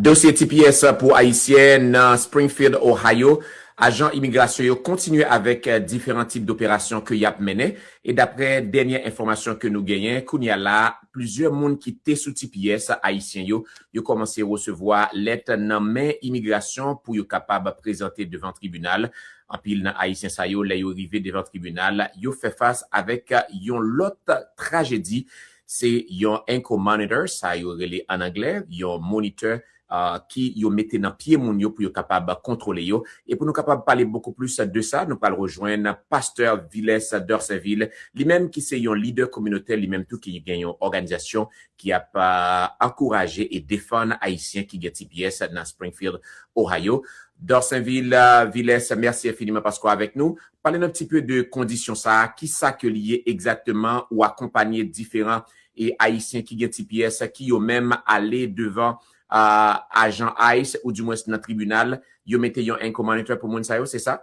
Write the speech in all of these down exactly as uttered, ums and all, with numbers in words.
Dosye T P S pou Ayisyen nan Springfield, Ohio. Ajan imigrasyon yo kontinye avèk, eh, diferan tip doperasyon ke y ap mennen. E daprè dènye enfòmasyon ke nou genyen, kounye a la, plizyè moun ki te sou T P S Ayisyen yo, yo kòmanse resevwa lèt nan men imigrasyon pou yo kapab prezante devan tribinal. Anpil nan Ayisyen sa yo, lè yo rive devan tribinal, yo fè fas avèk yon lòt trajedi. Se yon ankle monitor, sa yo rele an anglè, yon monitè, ah, ki yo mete nan pye moun yo pou yo kapab kontwole yo. E pou nou kapab pale bokou plis de sa, nou pral rejwenn Pastè Viles Dorsainville, li menm ki se yon lidè kominotè, li menm tou ki gen yon òganizasyon ki ap, ah, ankouraje e defann Ayisyen ki gen T P S nan Springfield, Ohio. Dorsainville, ah, Viles, mèsi enfiniman paske w avèk nou. Pale n un petit peu de kondisyon sa a, ki sa ke li ye egzakteman, ou akonpanye diferan e Ayisyen ki gen T P S ki yo menm ale devan, ah, ajan ice, oudimwens nan tribinal, yo mete yon ankle monitor pou moun sa yo, se sa?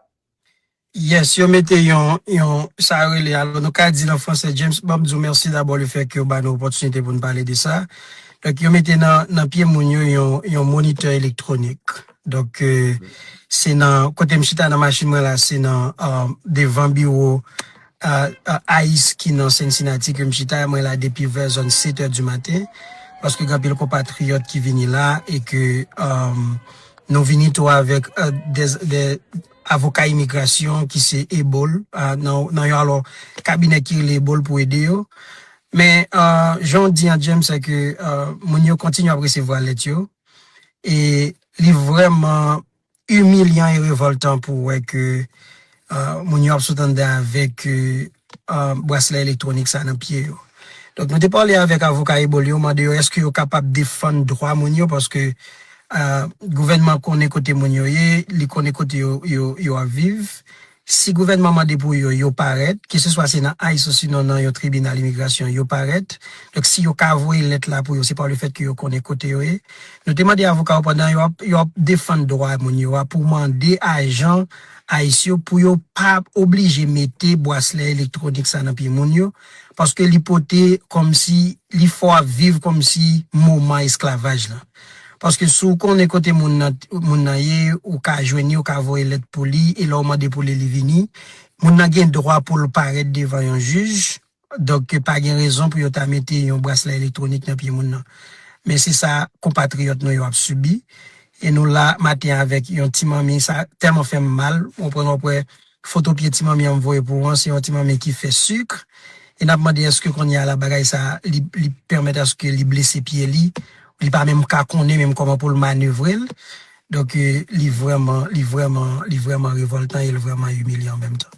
Yes, yo mete yon, yon, sa rele, alò nou ka di l an fransè, James, ban m di w mèsi dabò le fè ke w ba nou opòtinite pou n pale de sa. Donk, yo mete nan, nan pye moun yo yon, yon monitè elektwonik. Donk, euh, se nan, kote m chita nan machin mwen la, se nan, euh, devan biwo, euh, euh, ice ki nan Cincinnati ke m chita. Mwen la depi vè zòn sèt è di maten, paske gen anpil konpatriyòt ki vini la e ke, euh, nou vini tou avèk, euh, de, de avoka imigrasyon ki se Able, euh, nan, nan yon, alò, kabinè ki rele Able pou ede yo. Men, euh, jan w di an, James, se ke, euh, moun yo kontinye ap resevwa lèt yo. E li vrèman imilyan e revòltan pou wè ke, euh, moun yo ap sot anndan avèk, euh, euh, braslè elektwonik sa nan pye yo. Donk, nou te pale avèk avoka Able yo, mande yo èske yo kapab defann dwa moun yo, paske, euh, gouvènman konnen kote moun yo ye, li konnen kote yo, yo, yo ap viv. Si gouvènman mande pou yo, yo parèt, keseswa se nan ice osinon nan yon tribinal imigrasyon, yo parèt. Donk, si yo ka voye lèt la pou yo, se pa le fèt ke yo konnen kote yo ye. Nou te mande avoka yo pandan yo ap, yo ap defann dwa moun yo a pou mande ajan ice yo pou yo pa oblije mete braslè elektwonik sa nan pye moun yo, paske li pote kòmsi, li fè w ap viv kòmsi moman esklavaj la. Paske si w konnen kote moun nan, moun nan ye, ou ka jwenn li, ou ka voye lèt pou li, e lè w mande pou li, li vini. Moun nan gen dwa pou l parèt devan yon jij. Donk, pa gen rezon pou yo ta mete yon braslè elektwonik nan pye moun nan. Men se sa konpatriyòt nou yo ap sibi. E nou la maten avèk yon ti manmi, sa tèlman fè m mal. Ou konprann, w ap wè foto pye ti manmi an m voye pou ou an, se yon ti manmi ki fè sik. E n ap mande èske kounye a la bagay sa, li, li pèmèt aske li blese pye li, li pa menm ka konnen menm kòman pou l manevre l. Donk, eh, li vrèman, li vrèman, li vrèman revòltan e l vrèman imilyan an menm tan.